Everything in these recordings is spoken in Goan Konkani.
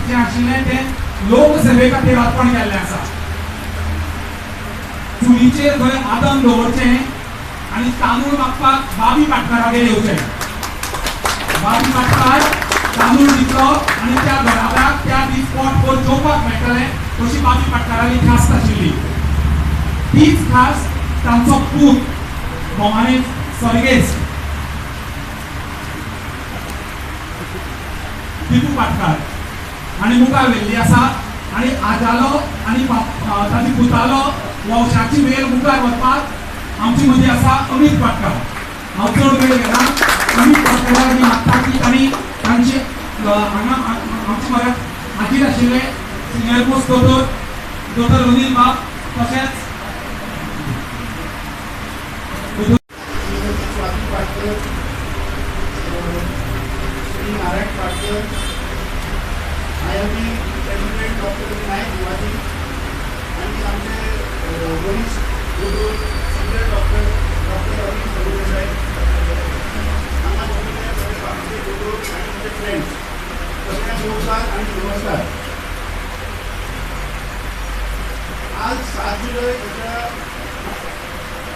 जें आशिल्लें तें लोकसेवे खातीर अर्पण केल्लें आसा. चुलीचेर थंय आदम दवरचें आनी तांदूळ मागपाक बाबी पाटकारागेर येवचें. बाबी पाटकार तांदूळ दितलो आनी त्या घराब्याक त्या दीस पोटभर जेवपाक मेळटलें अशी बाबी पाटकाराली ख्यास्त आशिल्ली. तीच खास तांचो पूत भोमानेस्त सर्गेस्त दिपू पाटकार आनी मुखार व्हेल्ली आसा आनी आजालो आनी ताची पुतालो वंशाची वेल मुखार वचपाक आमचे मदीं आसा अमीत पाटकार. हांव चड वेळ घेना. अमीत पाटकाराक आमी मागता की तांणी तांची हांगा आमचे म्हऱ्यांत हाजीर आशिल्ले सिनियर मोस्ट दोतोर दोतोर अनिल बाब तशेंच Swati Patkar, Shri Narayan Patkar, IMP president doctor Naik Bhimaji आनी आमचे वरिश्ठ दोतोर senior doctor doctor Anil Prabhudesai, हांगा जमिल्ले सगळे बाकीचे दोतोर आनी आमचे फ्रेंड्स, सगळ्यांक नमस्कार आनी नमस्कार. आज 7 जुलय म्हज्या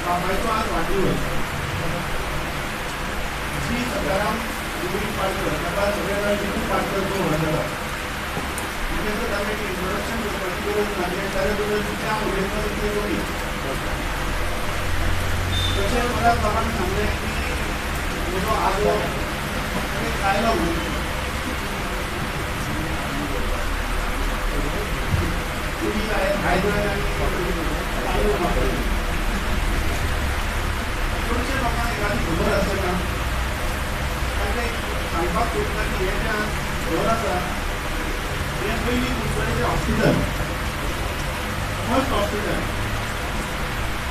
बापायचो आज वाडदिवस. श्री सदाराम गोविंद पाटकर, ताका सगळे जाण दिपू पाटकर जो वळखतात. म्हणजे ताका एक इंट्रोडक्शन करपाची गरज ना, कित्याक ताचे बद्दल जितलें हांव उलयतलो तितलें कमी. तशें म्हाका बाबान सांगलें की म्हजो आजो कायलो म्हणून तुमी आयदन आनी तांदूळ मागताली. चडशे लोकांक एखादी खबर आसना, तांकां एक सांगपाक सोदता की हें जें आज घर आसा हें पयलीं कुडचडेचें हॉस्पिटल, फर्स्ट हॉस्पिटल.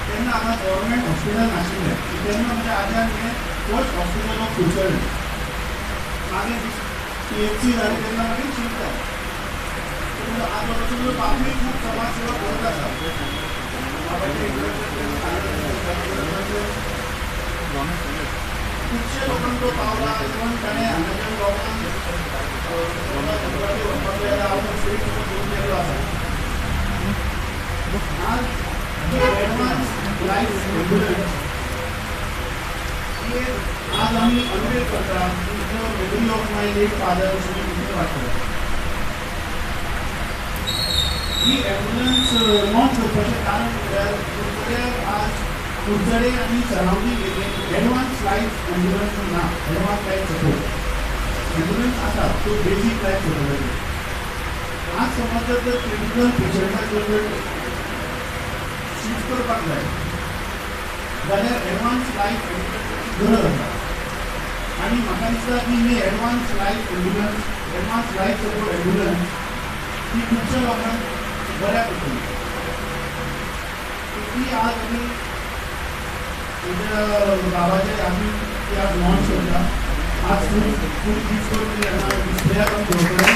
तेन्ना हांगा गव्हर्मेंट हॉस्पिटल नाशिल्लें, तेन्ना म्हज्या आज्यान हें फर्स्ट हॉस्पिटल ऑफ कुडचडें. मागीर PHC जालें तेन्ना मागीर शिफ्ट जालें. म्हजो आजो तसो म्हजो बापूय खूब समाज सेवा करत आसा. बाबाचें इंट्रोडक्शन खुबशे लोकांक तो पावला. इवन ताणें हांगाच्या लोकांक व्हरपाक जाय आवट ऑफ स्टेट सुद्दां घेवन गेल्लो आसा. आज एडवान्स लायफ एम्बुलन्स ही आज आमी अनवेल करता in the memory of my late father Shri Dipu Patkar. He ambulance launch करपाचें कारण म्हळ्यार कुडचड्यार आज कुडचडे आनी सरावंडींग एरियेन एडवान्स लायफ एम्बुलन्स ना, एडवान्स लायफ सपोर्ट एम्बुलन्स आसा तो बेसीक लायफ सपोर्टाचेर. आज समज जर तर क्रिटिकल पेशंटाक जर शिफ्ट करपाक जाय जाल्यार एडवान्स लायफ एम्बुलन्साची गरज आसा. आनी म्हाका दिसता की ही advance life ambulance, advance life support ambulance ही खुबश्या लोकांक बऱ्याक पडटली. ती आज आमी म्हज्या बाबाचे आमी ती आज लॉन्च करता. आज फूल यूज करून हांगा डिस्प्लेयाक आमी दवरतले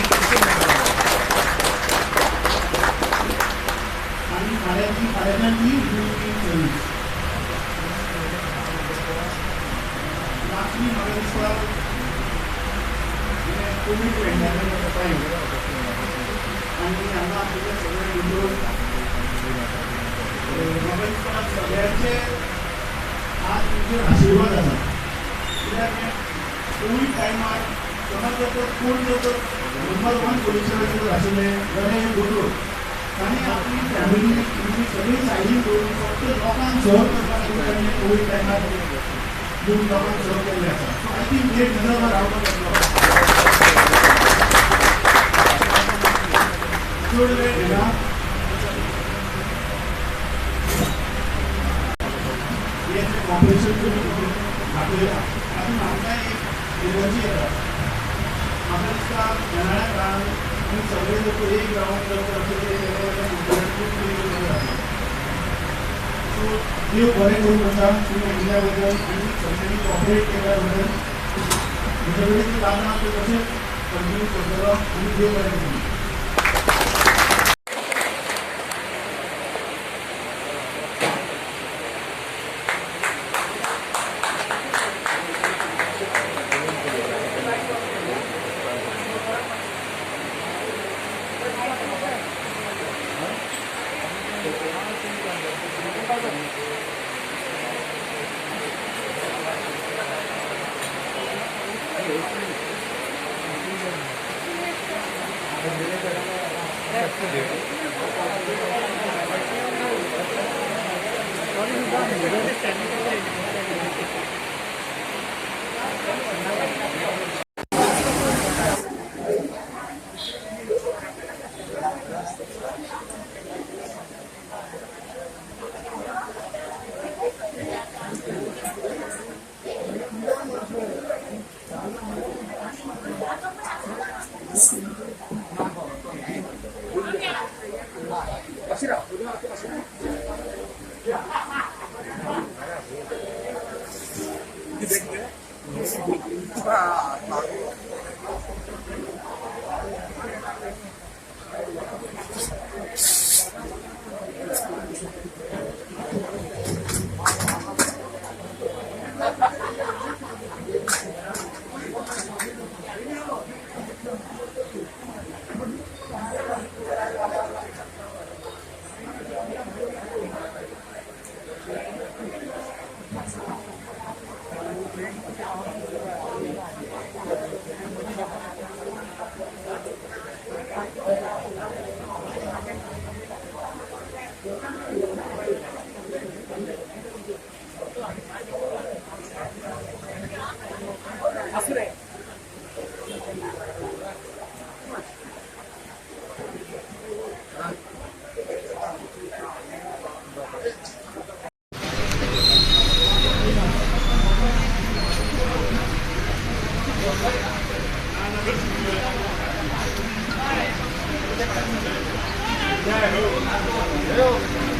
आनी फाल्यांची फाल्यांच्यान ती इन सर्वीस. लास्टली म्हाका दिसता कोवीड पेंडेमीक टायम आनी हांगा आशिल्ले सगळे दोतोर, म्हाका दिसता सगळ्यांचे आज तुमचेर आशिर्वाद आसा. कित्याक कोवीड टायमार समज जर तर कोण जर तर नंबर 1 पोजिशनाचेर जर आशिल्ले जाल्यार हे दोतोर तांणी आपली फॅमिली तुमची सगळी सायडीन करून फक्त लोकांक सर्व करपा खातीर तांणी कोवीड टायमार लोकांक सर्व केल्लें आसा. So I think they deserve a round of applause. चड वेळ घेना. हें जें कॉम्पिटिशन तुमी दाखयलां तातूंत आमकां एक एनर्जी येता. म्हाका दिसता येणाऱ्या काळान आमी सगळे जर एक रावंड जर अशें कितें केलें जाल्यार खूब कितें बरें जातलें. सो देव बरें करूं आसा तुमी आयिल्ल्या बद्दल आनी सगळ्यांनी कॉपरेट केल्या बद्दल. म्हजे कडेन जें जालां तें तशेंच कंटिन्यू करतलो आनी देव बरें करूं. Jai Ho.